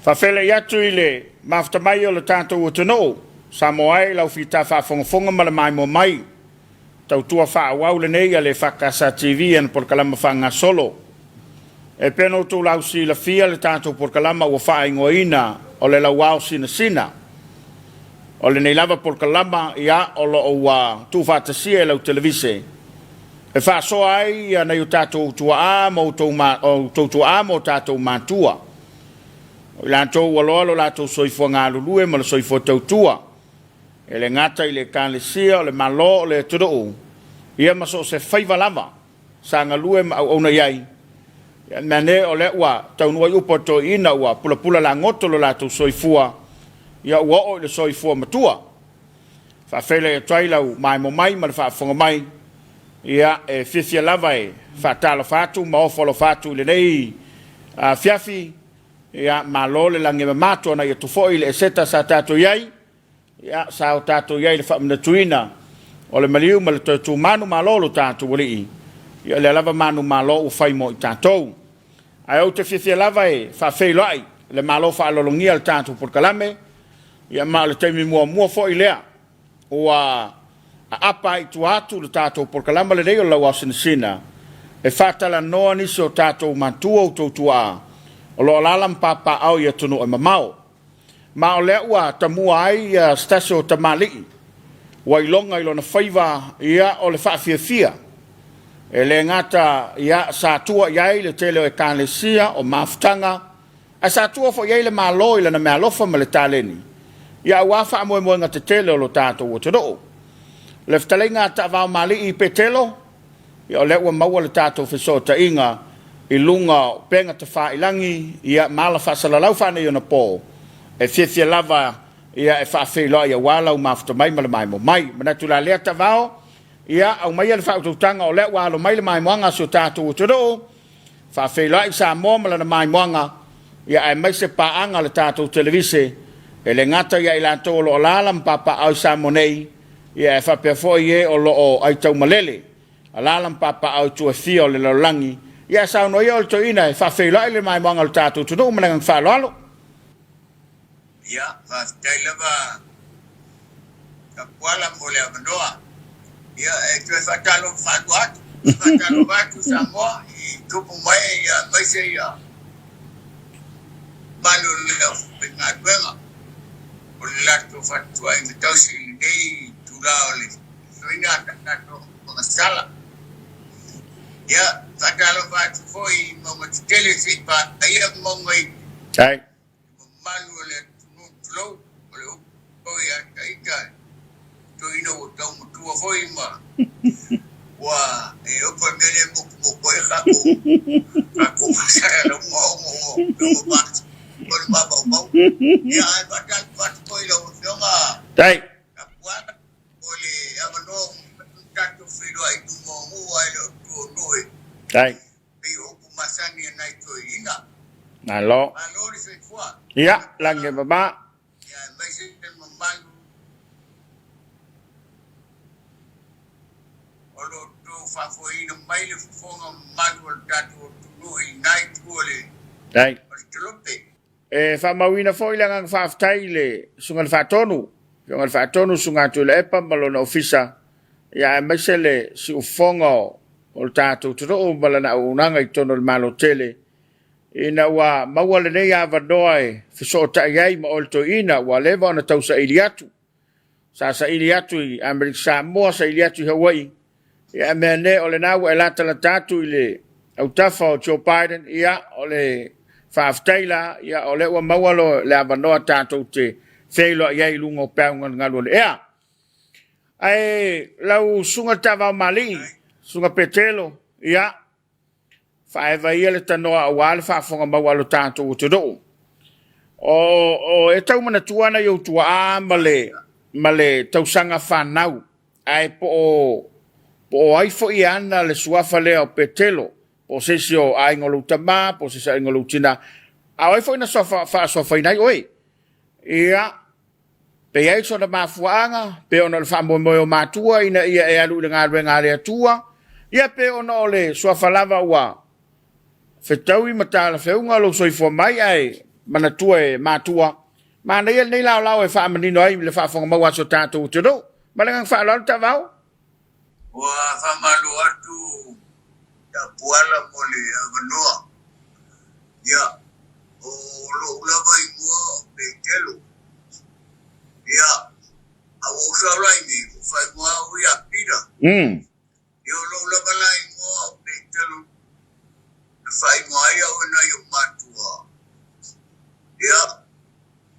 Faafeiloai atu i le mafuta mai o le tatou atunuu, Samoa e i lau fita faafogafoga ma le maimoa mai. Tautua faaauau lenei a le EFKS TV i ana polokalama faagasolo. E pei ona outou lausilafia le tatou polokalama ua faaigoaina o le Lauao Sinasina. O lenei lava polokalama, ia, o lo o ua tuufaatasia e lau televise e faasoa ai ia nai o tatou tuaa ma outou tuaa ma o tatou matua. O i latou ua loa lo latou soifua galulue ma le soifua tautua. E le gata i le Ekalesia, o le Malo, o le atunuu, ia ma so o se faiva lava sa galue ma auauna i ai. Ia, mea ane o lea ua taunuu ai upu a toeaiina ua pulapula lagoto lo latou soifua, ia ua oo i le soifua matua. Faafeiloai atu ai lau maemo mai ma le faafofoga mai, ia e fiafia lava e faatalofa atu ma ofo alofa atu i lenei afiafi. Ia, malo le lagi e mama, tuanai atu foi i le eseta sa tatou i ai, ia, sa o tatou i ai i le faamanatuina o le maliu ma le toe tumanu malo o lo tatou Alii. Ia, o lea lava manumalo ua fai mo i tatou. Ae ou te fiafia lava e faafeiloai le malo faaaloalogia o le tatou polokalame, ia, ma o le taimi muamua foi lea ua aapa ai i tua atu le tatou polokalama lenei o le Lauao Sinasina e faatalanoa nisi o tatou matua o tuaa o lo o alaala ma papaaao i atunuu e mamao. Ma o lea ua tamua ai se tasi o tamalii ua iloga i lona faiva ia o le faafiafia. E le gata ia sa tua i ai le tele o ekalesia o mafutaga, Ae sa tua foi i ai le Malo i lana meaalofa ma le taleni, ia aua faamoemoega tetele o lo tatou atunuu. Le fetalaiga a Taavaomalii Petelo, ia o lea ua maua le tatou fesootaiga i luga o upega tafailagi, ia ma ala faasalalau faaneionapo, e fiafia lava ia e faafeiloai aua lau mafuta mai ma le maimoa mai. Manatu la lea Taavao, ia aumaia le faautautaga o lea ua alo mai le maimoaga a si o tatou atunuu, Faafeiloai Samoa ma lana maimoaga, ia aemaise paaga a le tatou televise, e le gata ia i latou o lo o alaala ma papaaao i Samoa nei, ia ae faapea foi e o lo o aitaumalele, alaala ma papaaao i tua e fia o le lalolagi. Ia ae saunoa ia oe le toeaina e faafeiloai le maimoaga o le tatou atunuu ma le agaga faaaloalo. Ia, faafetai lava Tapuala mo le avanoa. Ia, e toe faatalofa faalua atu, faatalofa atu Samoa i tupu mai ia aemaise ia mamalu o le aufaigaluega o le latou fatuaiga tausi i lenei itula o le suiga a tatou agasala. Ia, faatalofa atu foi i mauga tetele se i paia mauga iti. Ai. Mamalu o le atunuu tulou, o le upu ia te ita, toeaina ua tau matua foi ma ua e opo i mea lea e motumotu ai tatou tatou faasalalauga ona o o le mafaufau. Ia ae faatalofa atu foi i lau Afioga Tai. Tapuana mo le avanoa ua tatou feiloai i luma o nuu ae le o tua o nuu e Tai. pei o upu masani a nai toeaiina. Malo. Malo le soifua. Ia, lagi e mama. Ia, aemaise le mamalu o lo outou faafoeina mai le fofoga mamalu o le tatou atunuu i lena itu o le Tai. o le tolope. E faamauina foi le agaga faafetai i le Susuga i le Faatonu, Afioga i le Faatonu, Susuga Tuilaepa ma lona ofisa, ia aemaise le siufofoga o le tatou atunuu ma lana auaunaga i totonu o le Malo tele, ina ua maua lenei avanoa e fesootai ai ma oe le toeaina ua leva ona tausaili atu. Sa saili atu i Amerika Samoa, saili atu i Hawaii, ia mea ne o lena ua e latalata atu i le autafa o Joe Biden, ia o le faafetai la, ia o lea ua maua lo le avanoa tatou te feiloai ai i luga o peau galugalu o le ea. Ae lau susuga Taavaomalii, susuga Petelo, ia Faaeva ia le tanoa aua le faafofoga mau a lo tatou atunuu. O e tau manatua nai ou tuaa ma le, ma le tausaga fanau, ae po o, po o ai foi e ana le suafa lea o Petelo, po o se isi o aiga o lou tama, po o se isi aiga o lou tina, a o ai foi na faasuafaina ai oe? Ia, Pe i ai sona mafuaaga, pe ona o le faamoemoe o matua ina ia e alu i le galuega a le Atua, ia pe ona o le suafa lava ua fetaui ma talafeuga lou soifua mai ae manatua e matua. Manaia lenei laolao e faamanino ai le faafofoga mau a si o tatou atunuu. Ma le agaga faaaloalo Taavao. Ua faamalo atu Tapuala mo le avanoa. Ia, o lou lava igoa o Petelo. Ia, a ua ou sao la i nei, ua faaigoa au ia Pita. Ia, o lou lava la igoa o Petelo na faaigoa ai au e nai ou matua. Ia,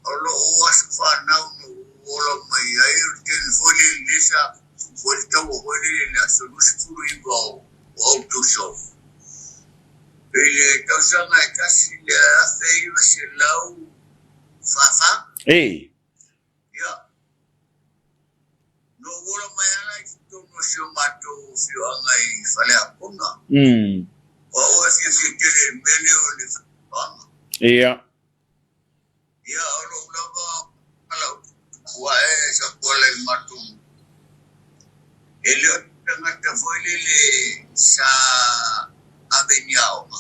o lou aso fanau na ou ola mai ai, o le taimi foi lele sa tupu ai le taua foi lele i le aso 29 o Aokuso i le tausaga e 1944. Ia, na ou ola mai lava la i totonu o si o matou afioaga i Faleapona. O au e fiafia tele i le mea lea o le faatoaga. Ia, o lou lava lau tupuae sa tuala i le matou nuu. E le o tagata foi lele sa ave i ni aoga.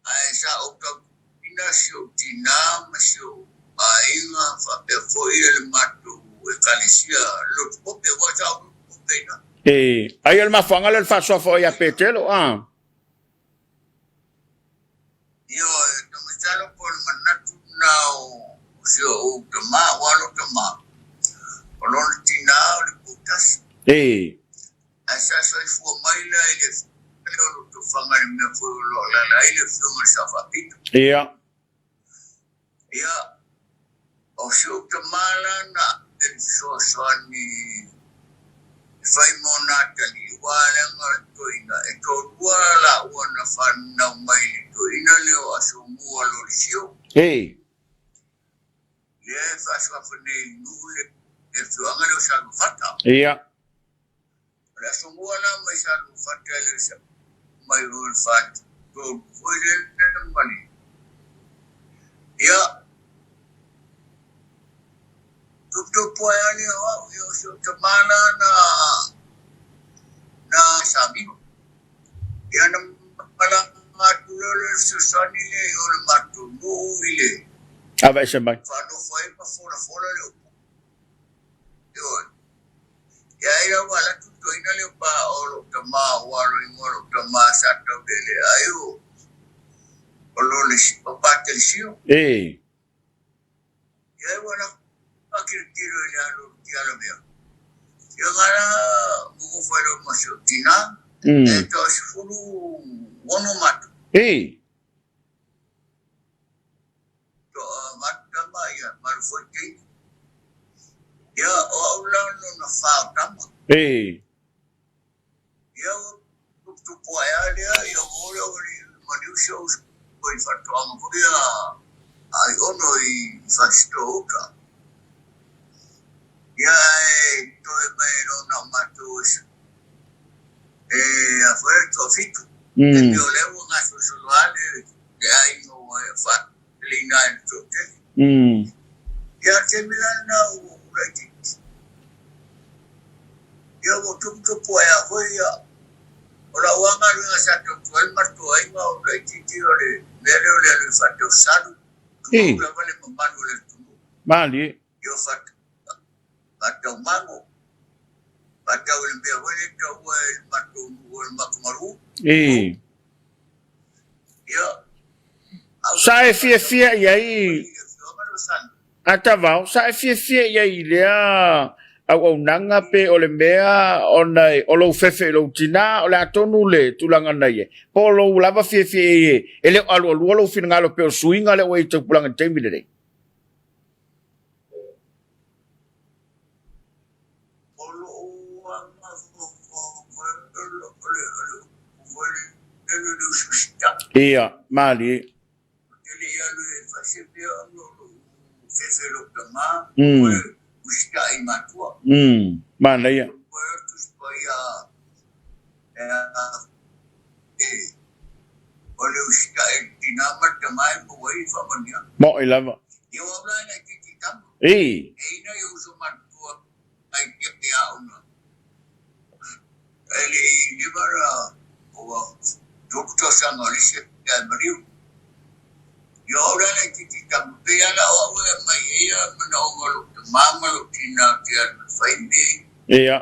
Ae sa ou tautuaina si ou tinā ma si ou aiga faapea foi le matou ekalesia lotu pope, aua sa ou lotu pope i ina. Ai o le mafuaaga lea o le faasoa foi ia Petelo, a. Ioe, ta masalo po o le manatu lena o si ou tama, aua lou tama, o lona tinā o le poutasi. Ae sa soifua mai la i le afioga lea o Lotofaga i le mea foi o lo o alaala ai le afioga i le Sao Faapito. Ia, o si ou tama la na ave le fesoasoani e fai mo nā atalii, aua leaga o le toeaina, e toalua laua na fanau mai i le toeaina lea o Asomua Lolisio. Lea e faasuafa nei i le nuu le afioaga lea o Salufata. O le Asomua la mai Salufata e le mai o le faatolu foi lele ma le ia tuputupu ai lava lea o au, ia o si ou tama la na na samino. Ia na malaga atu lea o le fesoasoani lea i o le matou nuu i le Aveese mai. Faanofo ai ma folafola le upu. Ioe. Ia ai la ua alu atu le toeaina lea o pa o lou tama ua alo igoa lou tama sa taulele ai o o lo le o Patelesio. Ia ai ua lako a tilotilo i le alu o le tialavea. Ia nga la nonofo ai loa ma si ou tinā e 16 matou. Toavalu tama ia valu foi teine. Ia o au la lona fa o tama. Ia ua tuputupu ae lava lea, ia ua oo lea ua maliu si ou uso i faatoaga foi a Aiono i Fasitoo-uta. Ia ae toe mai loa na o matou e a foi e toafitu. E pei o lea ua gasolosolo lava le aiga ua faaleina ai le toatele. Ia o le taimi la lena ua ou laitiiti. Ia ua tuputupu ae lava foi ia o lau lava galuega sa tautua ai le matou aiga o ou laitiiti o le mea lea o le alu e faatausalu, tulou lava le mamalu o le atunuu. Malie. Ia o faataumago, faatau i le mea foi lea e taua e le matou nuu o le Makamalu. Ia, Sa e fiafia i ai Atavao, sa e fiafia i ai i lea auaunaga pe o le mea ona o lou fefe i lou tinā, o le a tonu le tulaga na i ai? Po o lou lava fiafia i ai e le o alualua lou finagalo pe o le suiga lea ua i ai i tupulaga i le taimi lenei? O lou mafaufau o le upu foi lele o le usiusitala. Ia, malie. Ou te le i alu e fai se mea ona o lou fefe i lou tama, ua usitai i matua. Manaia. Ua o le Tusi Paia o le usitai i le tina ma le tama e maua ai le faamanuiaga. Mo'i lava. Ia ua au la e laitiiti i tama. E i nai uso matutua ai te aoga e le i leva na ua tolu tausaga o le isi ae maliu. Pei lava la o au e aumai ai ia manaoga o lou tama ma lou tina ou te alu e fai mea ia. Ia.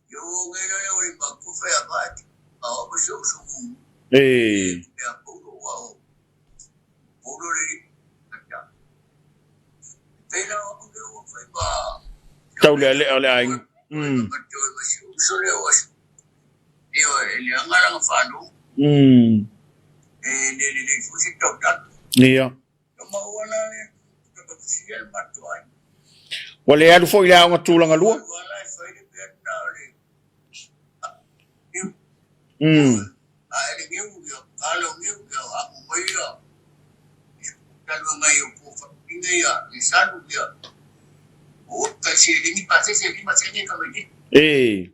Ia ua ou nei la lea ua i matua fai a vaa e a o au ma si ou uso mumu. Ee. Mea poulo ua o poulo le ata. Pei la o au lea ua fai ma Taulealea o le aiga. Mm. Ma toe ma si ou uso lea ua Ioe, e leaga lana fanau. Mm. E le lelei foi se tautala. Ia. Ua maua la le tausia le matou aiga. Ua le alu foi i le aoga tulaga lua. Ua la e fai le mea lena o le niu. Mm. A e le niu, ia, kala o niu, ia, amo mai ia, talu ngai o ku whakapinga ia, le sanu ia, o kai se ringi pa se se lima sene ka mai. E.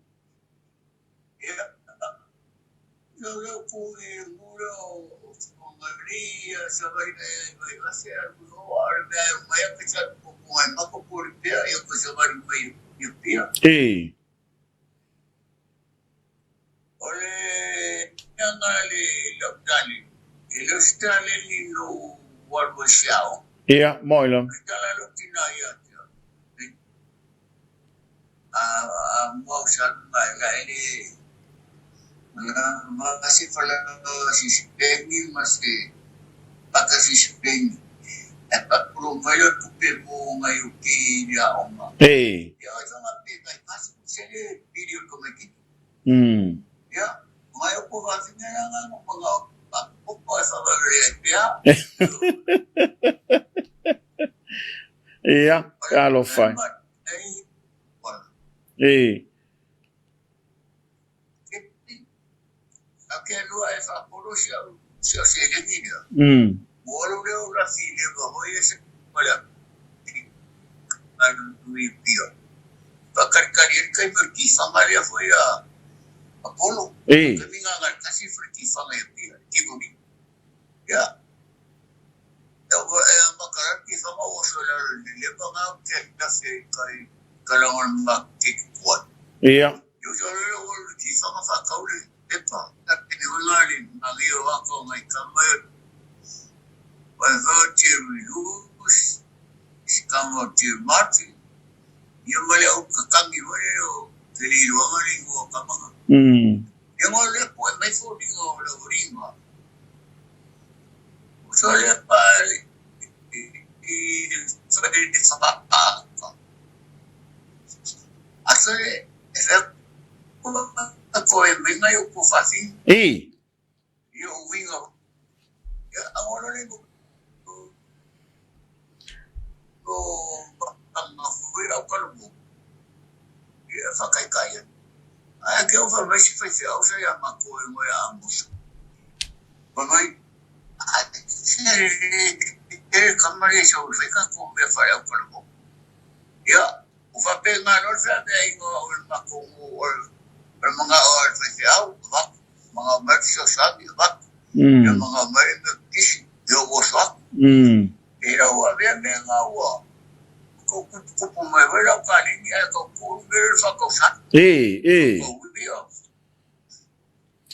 E. Ia, moi lava. E. Mm. Ia, talofa e. E. Mm. E. Ia. Mm. E. Mm. Mm. E, e.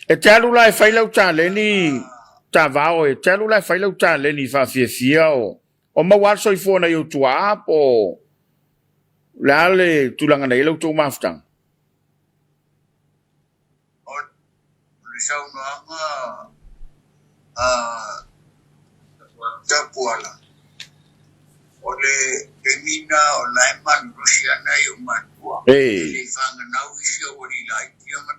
E te alu la e fai lau taleni tavao, e te alu la e fai lau taleni faafiafia o o maua lava le soifua nai ou tuaa po o le a le tulaga na i ai la outou mafutaga? O le saunoaga a Tapuala, o le taimi na o la e malolosi ana i ou matua, e le i fananau isi au alii laiti ia ma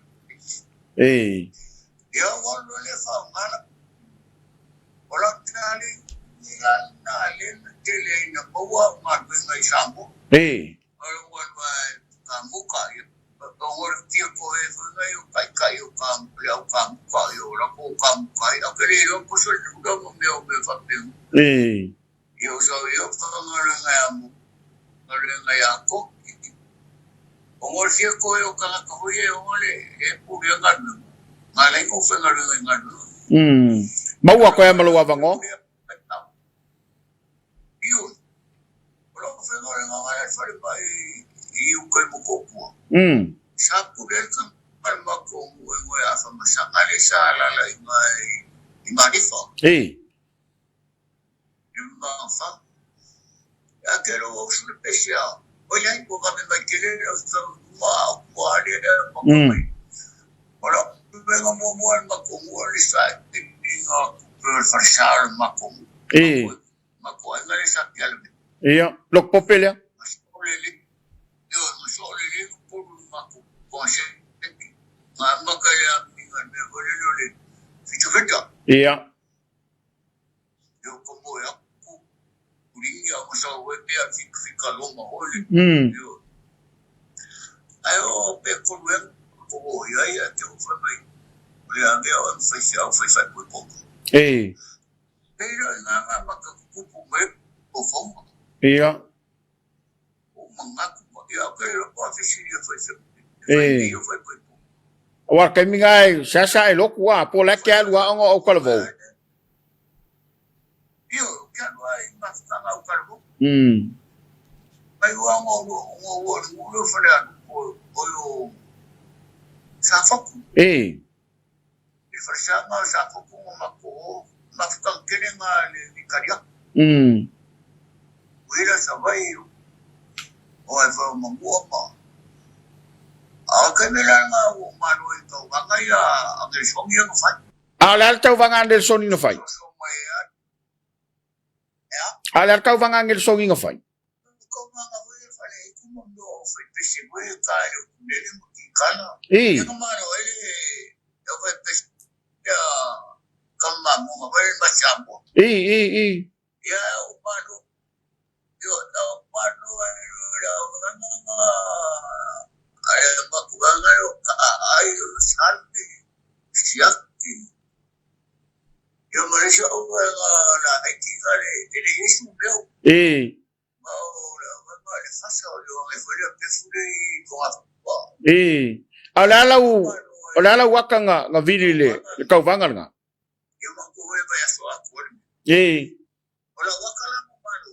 Ia ua alu loa lea faaaoga la o lau tali la lena lea na tele ai na maua au galuega i Samoa. O lou alu lava e kamuka, ia, o le fia koe foi ngai o taitai o ka, le au kamuka, ia o lako o kamuka ai, au ke le iloa po so le tulaga o mea o mea faapena. Ia o sau ia o ka galuega ia mo, galuega ia koki. O ngo le fia koe o tagata foi e o le e pule a galuega. Nga lai ko whai galuega i galuega. Maua koe a ma lou avanoa. Ioe. O lau faigaluega nga lai falemai i uka i Motootua. Sa pule ai ka le matou nuu e ngoe afa masaga le sa alala i i Malifa. E. E Ia te lo usu le pese a oi ai ua vave mai tele lau ma ua ale ma mai. O la venga muamua le matou nuu le sa inga tupe o le falesa o le matou nuu. E. Matou aiga le sa tiala. Ia, lok pope lea. Ma so le le. Io ma so le le pulu matou konse. Ma maka le inga me vole le fitu fita. Ia. Io ko mo ya ku ringa ma sa we pe a fik fika loma hole. Io. Ai o pe ko le ko o ia ia te o fa mai. O le ave o fai se au fai fai ko ko. E. Pero nga nga maka kupu mai o fonga. Ia. O mangaku ia ke lo pa fi si ia fai se. E. Ia fai ko. Aua taimi nga e seasea e loku a po la ke alu aoga o Kaukalavaou. Io ke alu ai mafutaga o Kaukalavaou. Mai ua ngo ngo ua ngo lo fale alu o o yo Safoku. E. I fale sa nga Safoku ngo mako mafutaga kele nga le i karia. Uira sa vai o ai fa mangua ma. A ke me la nga o malo i tau vanga ia a ke songi nga fai. A o le a le tauvaga a Nelsoni na fai? So mai a ea. A o le a le tauvaga a Nelsoni na fai? Ko nga foi e fale i kumo no o fai pese foi ka le kulele mo ki kana. E. E ka malo ele e fai pese ya kama mo nga foi ma chambo. E, e, e. Ia o malo yo o malo e la nga ai ma ku nga yo ka ai salvi siaki. Yo mo le so nga la ai ki nga le le Yesu meu. E. Ma o la ma le fasa o yo ngai foi le pe fule i ko nga pa. E. A o le a lau o le a lau aka nga nga vili le le tauvaga lena? Yo ma ko we ba ya so a ko. E. O la waka la mo malo.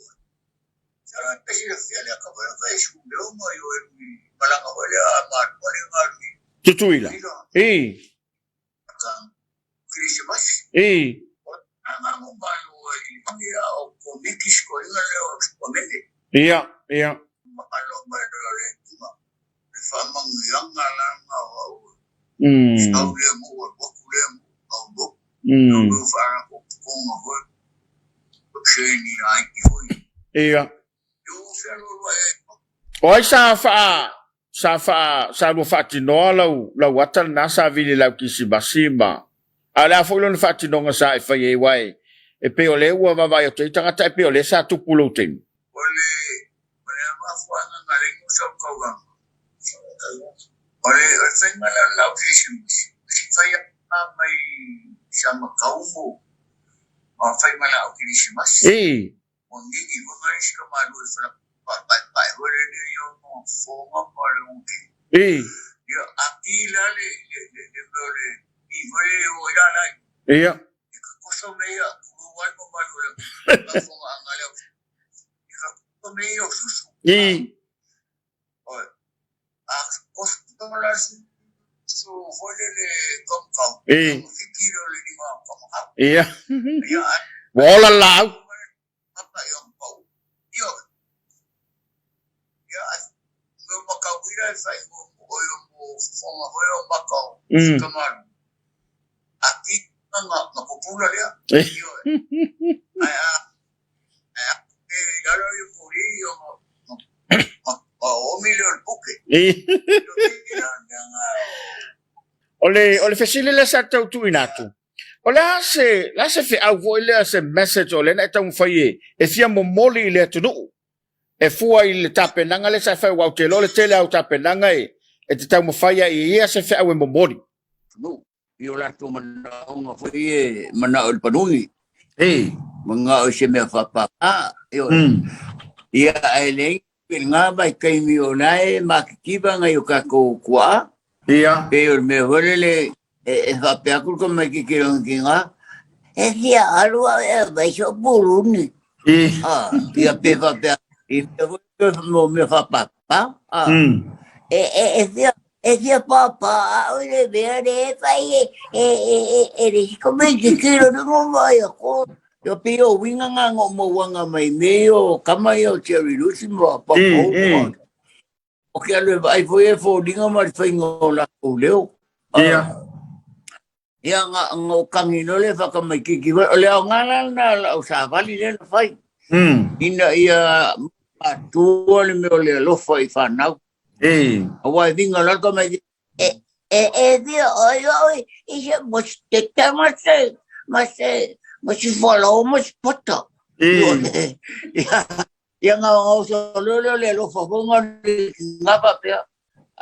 Sa la pe si le fia le ka ba Yesu meu ma yo e malanga foi le a ma ma le nga ni. Tutuila. E. Ka Christmas. E. Nga mo malo i ia o ko miki ko inga le o ko mene. Ia, ia. Malo ma le tuma. Le fa mangu yanga la nga o. Au le mo o ko le mo au bo. Lo fa ko ko nga ho. Se ni ai ki hoi. Ia. Yo fe lo lo e. O ai sa faa sa faa sa lua faatinoa lau lau ata lena sa vili lau kisimasi ma a o le a foi lona faatinoga sa e fai ai aua e e pei o lea ua vaavaai atu ai tagata e pei o lea sa tupu lou taimi. O le o le mafuaaga na le musa o kauaga. O le o le faiga la lau kisimasi. Si fai a mai sa makaumo. O fai ma lau kisimasi. E. O ngi o ngai si ka malu e fala pa pa pa e hore le yo mo fonga pa le uki. E. Ia a ki la le le le le le le i hore o ira lai. Ia. I ka koso me ia kuru wai mo malu le ka fonga anga le. I ka koso me ia o susu. E. O a koso la su hore le kamkau. E. Fiki le lima kamkau. Ia. Ia a Ua ola le laau. papa i o pau. Io. Ia a me makau ira e fai mo o yo mo fonga hoi o makau. Kamaru. A ki nga nga popula lea. E. Io. Ai a ai a e lalo i muri o ma o mi le o puke. E. Io ki la nga O le o le fesili lea sa tau tuuina atu. O le a se le a se feau foi lea se message o lea na e taumafai e e fia momoli i le atunuu e fua i le tapenaga lea sa e fai aua ou te iloa o le tele lava o tapenaga e e te taumafai ai e ia se feau e momoli. Atunuu i o latou manaoga foi e manao i le panuni. E. Manao i se mea faapapa. Ioe. Ia ae leai lena vaitaimi o la e makitiva nai o tatou kuaa. Ia. Pei o le mea foi lele e e faapea atu le tamaitiiti i lona tina, e fia alu au e aumai sou puluni. E. Ah, ia pe faapea i mea foi mo mea faapapa. Ah. E e e fia e fia pāpā au i le mea lea e fai e e e e e le isi tamaitiiti i lona mai aku. Ia pei o uiga nga na ou mauaga mai mea ia o kama ia o Jerry Lucy ma Bob Hope ma o ke alu e vaai foi e foliga ma le faiga o latou leo. Ia. Ia nga nga o kagi loa le whakamaikiki foi. O le aoga la lena o lau savali lea na fai. Ina ia matua le mea o le alofa i whanau. Aua e vinga loa le tamaiti e e e via oi oi i se mo se tete ma se ma se ma se follow ma se poto. Ia ia nga o so le le le lo fa fonga nga pa pea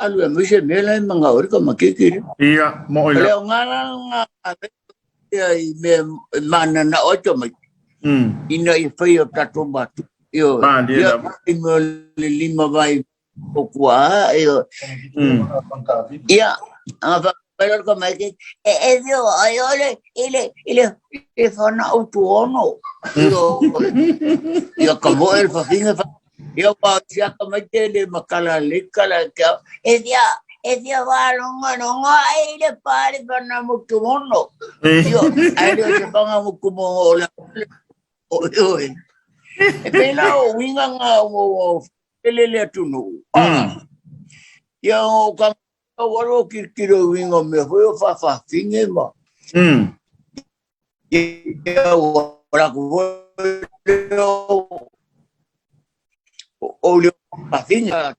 alu e mai se mea la e manga ori ka makiki re. Ia, mo oi la. Le nga la nga ia i me mana na o to mai. Ina i whai o tatou matu. Io, ia, i me le lima vai o kua, io. Ia, anga whakapae ka mai ke, e e vio ai o le, i le, i le, i le whana o tu ono. Io, ia ka moe le whawhinga, ia wā sia ka mai te le makala le kala kia, e via, e via wā longa longa ai le pā le whana mo tu ono. Io, ai le o se whanga mo kumo o le, o io e. E pēlā o uiga ngā o o ele le atunuu. Ia o ka o alo o kirikiri o uiga o mea foi o whawhawhinge ma. Ia o raku foi o o le whawhinge.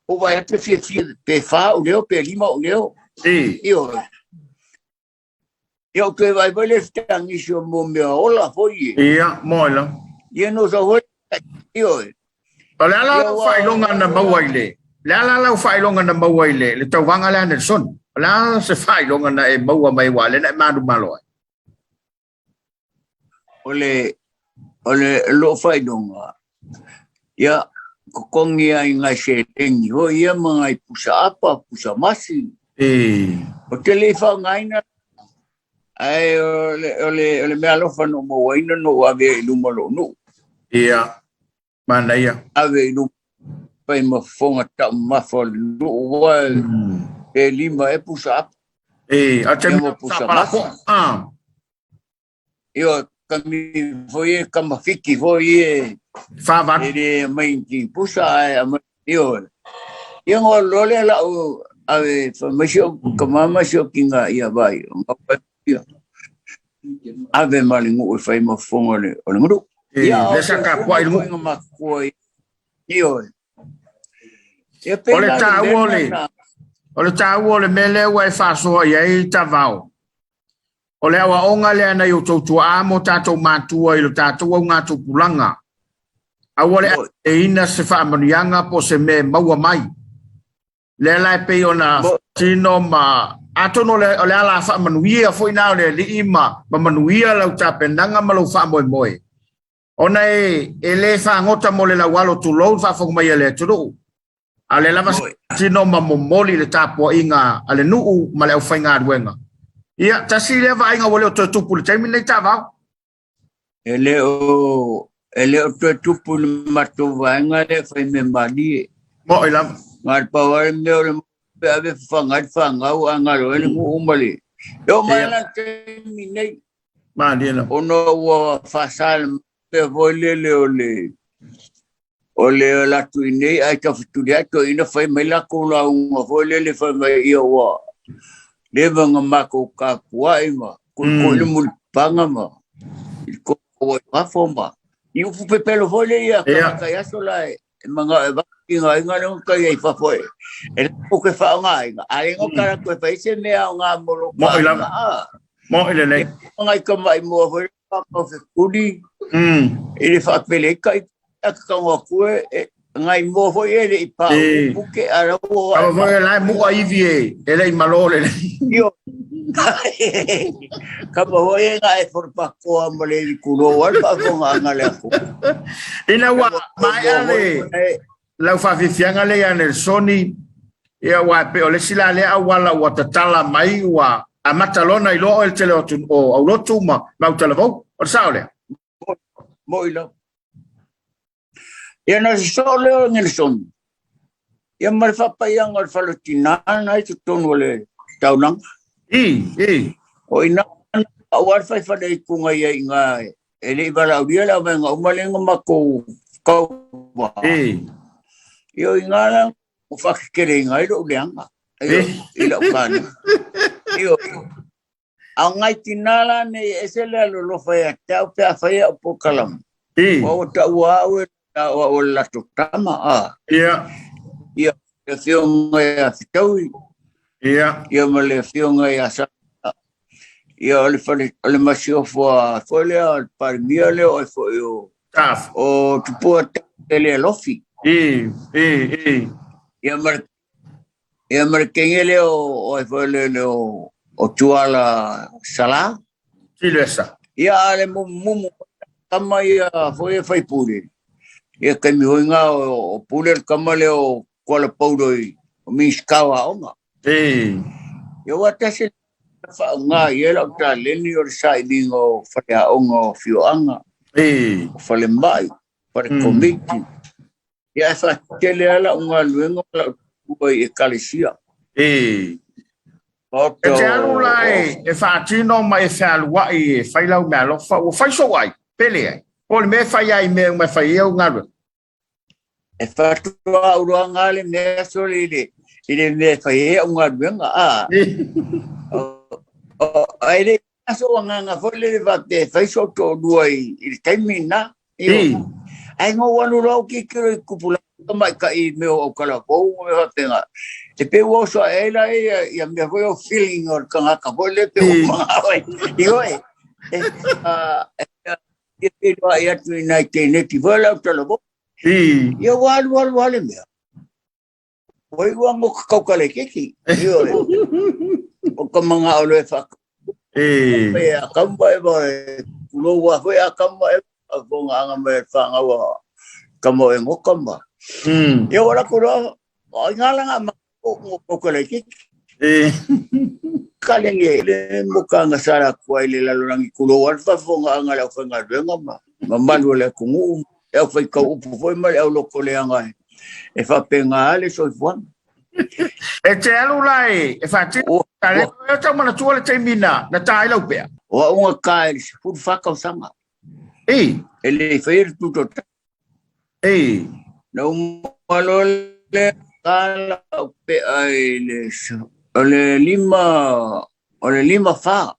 O vai atu fia fia pe wha o leo pe lima o leo. Io. Ia o toe vaivai le fetagisi o mo mea ola foi e. Ia, moe la. Ia no sa foi io e. O le a la lau faailoga na maua i le, le a la lau faailoga na maua i le, le tauvaga lea a Nelson? O le a se faailoga na e maua mai aua o lea na e manumalo ai? O le, o le loo faailoga, ia, totogi ai ngai seleni foi ia ma ngai pusa apa, pusa masi. Ou te le i faaaogaina, ae o le, o le, o le mea alofa na ou mauaina na ou ave ai i luma o lou nuu. Ia, manaia. Ave i luma fai ma fofoga taumamafa o le nuu, aua pe lima ea pusa apa. E, a te Ia mea ma pusa sa masi. palapoa. Ah. Io, kami foi e kamawhiki foi e Whāwaru. E le mai ki pusa ai a mai io. Ia ngā lole la o ave whamasio ka mama sio ki ngā ia vai. O ngā wai ia. Ave ma le ngu e whai ma fonga le o le nguru. E, Ia le sa ka pua i o ngu. ngā makua i io. Ia O le pēnā le tāua o mea le, nā. o le tāua o le mea lea ua e whāsoa i ai tavao. O le aoaoga lea nai outou tuaa ma o tatou matua i lo tatou augatupulaga, aua le aveina se faamanuiaga po o se mea e maua mai. Lea la e pei ona faatino ma atonu o le, o le ala faamanuia foi na o le Alii ma, ma manuia lau tapenaga ma lou faamoemoe. Ona e, e le fagota mo le laualo tulou le faafofoga mai a le atunuu. A o lea lava sa tino ma momoli le tapuaiga a le nuu ma le aufaigaluega. Ia, tasi lea vaaiga ua le o toe tupu i le taimi lenei taavao. E le o, e le o toe tupu i le matou vaega lea e fai mea malie. Moʻi lava. Na o le pau lava le mea o le pe ave fafaga ai le fanau ae galo ai le nuu ma le... E oo mai lava i le taimi nei. Malie lava. Ona ua faasa le mea foi lele o le o le ala atu i nei ae tafetuli ai toeaina fai mai lakou lauga foi lele fai mai ia ua leva na makou kapuai ma koikoi le mulipapaga ma i kou ai fafo ma i upu pepelo foi le ia tagata i aso la e manao e vaki nga inga le kai ai fafo e e lako ke whaonga a le ngo kara koe fai se mea o ngā molo Mo i lava. Mo i lelei. Ngai ka mai mua foi o fekuli i le faapele kai a ka kaunga kue e ngai mua foi e le i pā E. puke a rau o Kama foi la e mua ivi e, e lei malo le lei. Io. Kama foi e ngā e wharapakoa ma le iwi kulo wal whaafonga anga le aku. Ina ua maea le lau faafiafiaga lea ia Nelsoni, ia ua e pei o le isi la lea auala ua tatala mai ua amata loa ona iloa oe le tele o atu o aulotu ma ma autalavou. O le sao lea? Moʻi lava. Ia na se soo lea o Nelsoni. Ia ma le faapaiaga o le fale o tinā na i totonu o le taulaga. I, i. O ina aua le fai fale i kuga ia i ngā E le i valaaulia le auvaega uma lea na matou tauva. Ia o i ina la ua faateteleina ai lou leaga i lau kalena. Ioe. A o nai tina la nei e ese le alolofa ia te au pe a fai au polokalama. Aua ua taua au e o au o le latou tama. A. Ia, le afioga ia Fetaui. Ia ma le afioga ia Sa. Ia o le fale, o le masiofo a foi lea, o le Palemia lea o foi o Taf. O Tupua Tele Alofi. Ia ma le ia ma le teine lea o ai foi le le o o Tuala Sala. Silesa. Ia a le mumu tama ia foi e faipule. Ia taimi foi ngā o Pule le tama lea o Kuala Paulo i o Minista o Aoga. Ia ua tasi faaaoga i ai lau taleni o le sailiga o faleaoga o afioaga, o falemai, fale komiti. Ia e faatele lava lau galuega ma lau tua i ekalesia. E te alu la e faatino ma e fealuai e fai lau meaalofa, ua fai sou ai, pe leai? Po o le mea e fai ai i mea uma e fai ai au galuega? E faatoa uloaga le mea sole i le i le mea e fai ai au galuega a. Ai le aso agaga foi lele faapea e fai sou toalua i le taimi lena. Ae na ou alu loa ou tilotilo i tupulaga tamaitai i mea o autalavou ma mea faapena. E pei ua oso ae ai la ia mea foi o feeling o le tagata foi lele pei ua manao ai. Ioe. E feiloai atu i nai teineti foi le autalavou. Ia ua alu alu lava le mea. Ua iu lava mo ka kaukaleketi. Ioe. O ka manao loa e faatau. E a kau ma e tulou lava foi a kau ma e faafofoga mai e le fanau a tama o e goka ma. Ia ua lako loa, o ai ngā langa ma o kaukaleketi. Kalenge le moka nga sala kua i le lalolagi tulou lava le faafofogaaga a le aufaigaluega ma mamalu o le atunuu, le aufaitau upu foi ma le aulotoleaga e faapena lava le soifuaga. E te alu la e faatino e tau manatua le taimi na ta ai lau pea. O au na ta i le 14 tausaga. E le i faia le tutoatasi. Na uma loa lea ta lau pea i le o le lima o le 54.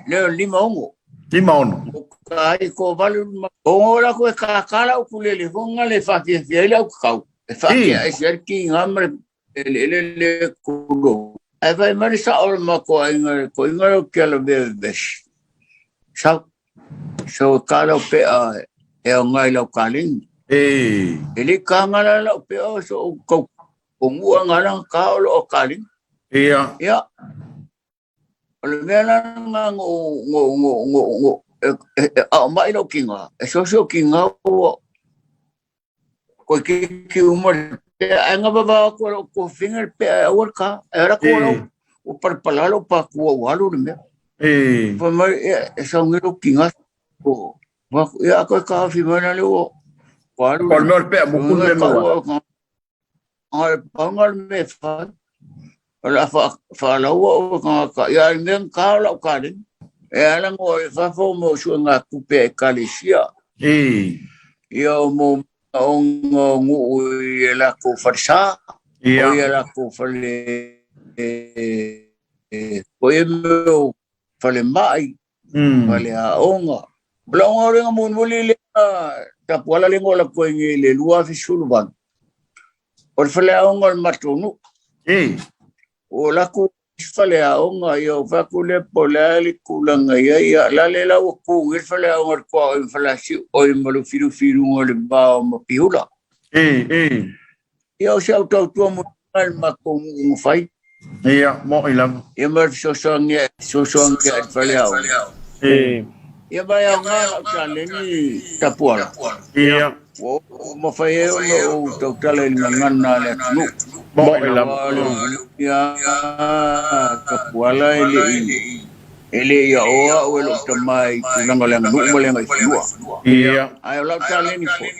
Le o le 56. 56. O ka ai ko valu ma o la ko e ka ka la ukulele fonga le whawhiawhia i lau kakau. E whawhia e se ki ngā mare le le le kulo. Ai vai mare sa o ma ko inga ko inga o kia la ve ves. Sa so ka lau pe a e o ngai lau kaling. E le ka ngā la lau pe o so ko ko ngua ngā la ka o lo o kaling. Ia. O le mea la nga ngo ngo ngo ngo ngo e e ao mai lau kinga. E soso kinga ua koe ki ki uma le pea ai nga vava ko lau ko finga le pea e aua le ka. E ara ko lau o palapala lau pa kua ua alu le mea. Fai mai e saungi lau kinga ko wa ia koe ka awhi mai na le ua ko alu. Ko le mea o le pea mukunu le maua. Ai panga le mea whai. O la whalaua o ngā ka. Ia ai mea ka o lau kāre. E ala ngō e whawhao mō sua ngā kupe e kalesia. Ia o mō o ngā nguu i e lākou whare sā. O ia lākou whare ko ia mea o whare mai. Whare aonga. O la onga o lenga mulimuli lea tapuala lenga o la koe ngi le 2018. O le faleaoga o le matou nuu. O lakou faleaoga ia o fai atu lea po o le a le tulaga i ai ia la le la ua tu nei le faleaoga o le tuaoi ma Faleasiu oi ma Lufilufi i luga o le va o Mapihula. Ia o si au tautua mo le matou nuu na fai. Ia, mo'i lava. Ia ma le fesoasoani fesoasoani i le faleaoga. Ia ma e aoga lau taleni tapuala. Ua mafai ai ona ou tautala i le gagana a le atunuu. Mo'i lava. Ia tapuala e le i e le i aoa au e lou tama i tulaga o le aganuu ma le agaifanua. Ae o lau taleni foi,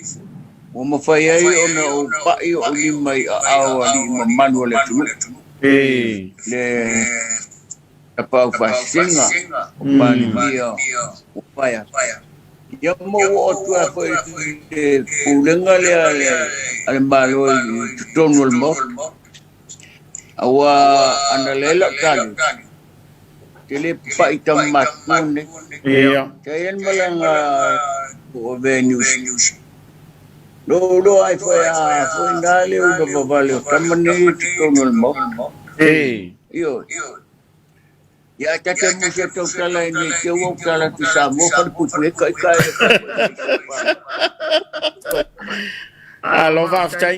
ua mafai ai ona ou pa'i ou lima i aao o alii mamalu o le atunuu. Le tapaau faasesega o Palemia ua pae atu. Ia ma ua oo atu lava foi i le pulega lea a le Malo i totonu o le Maota. Aua ana leai lau tali, ou te le papai i tama matutua nei. Sa i ai le malaga o avea i Niu Sila. Na ou iloa ai foi a foi na le ula vavale o tama nei i totonu o le Maota. Ioe. Ia ae ta te musu e tautala i nei te ua ou tala atu i Samoa falepuipui ai ka ika e Malo faafetai.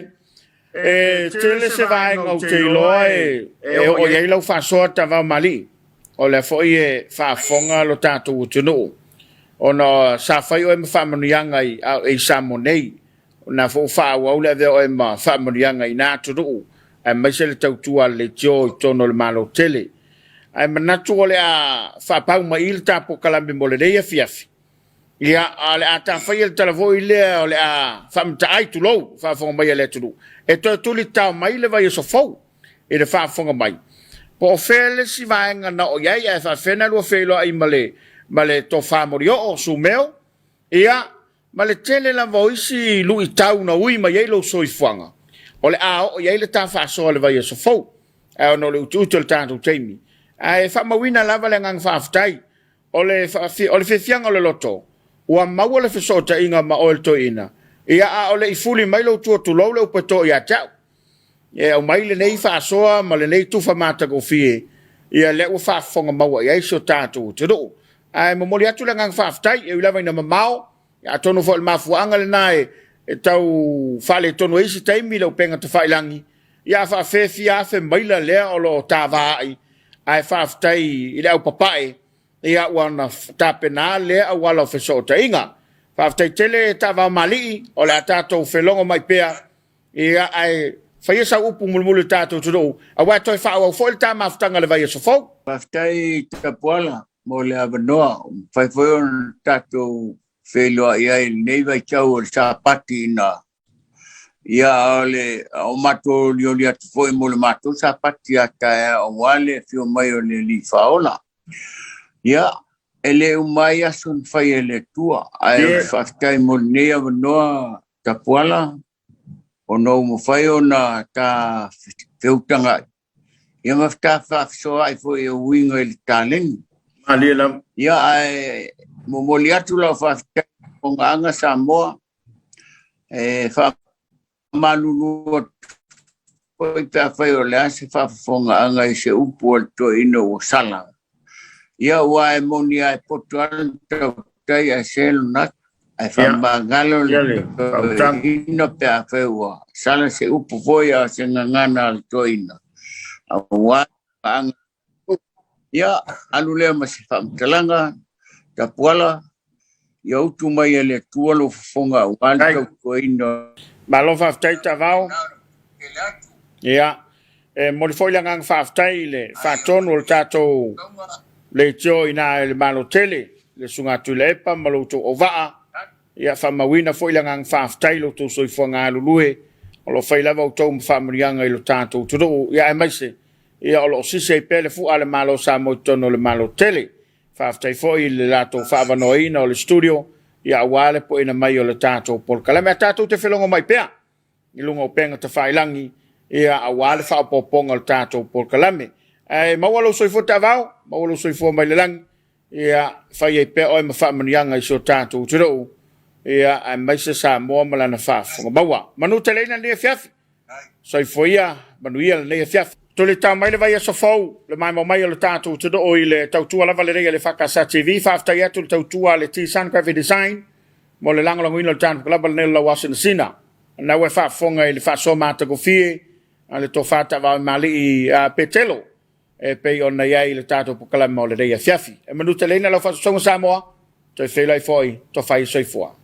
E tele se vaega ou te iloa e e oo i ai lau faasoa Tavao Malii. O lea foi e faafofoga lo tatou atunuu ona sa fai oe ma faamanuiaga i, i Samoa nei. O lena foi ua faaauau le avea oe ma faamanuiaga i na atunuu aemaise le tautua a le leitio i totonu o le Malo tele. Ae manatu o le a faapau mai i le ta polokalame mo lenei afiafi. Ia, a o le a ta faia le tala foi lea o le a faamataai, tulou, faafofoga mai a le atunuu, e toe tuli tatao mai le vaiaso fou i le faafofoga mai. Po o fea le isi vaega na oo i ai ae faafefea na lua feiloai ma le, ma le tofa molioo, Sumeo, ia, ma le tele lava o isi luitau na ui mai ai lou soifuaga, o le a oo i ai le ta faasoa i le vaiaso fou, ae ona o le utiuti o le tatou taimi. Ae faamauina lava le agaga faafetai, o le, o le fiafiaga o le loto, ua maua le fesootaiga ma oe le toeaina, ia a o le i fuli mai lou tua tulou le upu e to ia te au. E aumai lenei faasoa ma lenei tufa matagofie, ia lea ua faafofoga maua i ai si o tatou atunuu. Ae momoli atu le agaga faafetai, e ui lava ina mamao, atonu foi o le mafuaaga lena e, e tau faaletonu ai isi taimi le upega tafailagi, ia a faafefea fia afe maila lea o lo o tavaai, ae faafetai i le aupapae, ia ua na tapena lea auala o fesootaiga. Faafetai tele Taavao Malii, o le a tatou felogo mai pea Ia, ae faia sau upu mulimuli i le tatou atunuu, aua e toe faaauau foi le ta mafutaga i le vaiaso fou. Faafetai Tapuala mo le avanoa, ua mafai foi ona tatou feiloai ai i lenei vaitau o le Sapati ina ia a o le o matou olioli atu foi mo le matou Sapati a taeao aua le afio mai o le Alii Faaola. Ia, e le uma ai aso na fai e le Atua, ae ou te faafetai mo lenei avanoa Tapuala, ona ua mafai ona ta feutagai, ia ma ta faafesoaai foi e uiga i le taleni. Malie lava. Ia, ae momoli atu lau faafetai i Fogaaga Samoa, e faamalulu atu foi pe afai o le a se faafofogaaga i se upu a le toeaina ua sala. Ia, aua e moni lava e poto lava le tautai ae se lona ata. Ae faamagalo le toeaina pe afai ua sala se upu foi a o se gagana a le toeaina. Aua le Ia, alu lea ma se faamatalaga, Tapuala, ia utu mai e le Atua lou fofoga aua le tautuaina. Malo faafetai Tavao. Ia, e momoli foi le agaga faafetai i le faatonu o le tatou leitio i ina i le Malo tele, le Susuga Tuilaepa ma lo outou auvaa. Ia faamauina foi le agaga faafetai i lo outou soifuaga galulue, o lo o fai lava outou ma faamanuiaga i lo tatou atunuu, ia aemaise ia o lo o sisi ai pea le fua a le Malo o Samoa i totonu o le Malo tele. Faafetai foi i le latou faaavanoaina o le studio, ia aua le pueina mai o le tatou polokalame. Ae tatou te felogomai pea i luga o upega tafailagi, ia aua le faaopoopoga o le tatou polokalame. Ae maua lou soifua taavao, maua lou soifua mai le lagi, ia fai ai pea oe ma faamanuiaga i si o tatou atunuu, ia aemaise Samoa ma lana faafofoga maua. Manu teleina lenei afiafi. Soifua ia, manuia lenei afiafi. Tulitao mai le vaiaso fou, le maimoa mai o le tatou atunuu i le tautua lava lenei a le EFKS TV. Faafetai atu i le tautua a le T-Sun Graphic Design mo le lagolagoina o le tatou kalaba lenei o le lauasinasina. O lena ua e faafofoga i le faasoa matagofie a le Tofa Taavaoimalii a Petelo e pei ona i ai i le tatou polokalame o lenei afiafi. E manuteleina lau faasoasoga Samoa, toe feiloai foi, tofa ia soifua.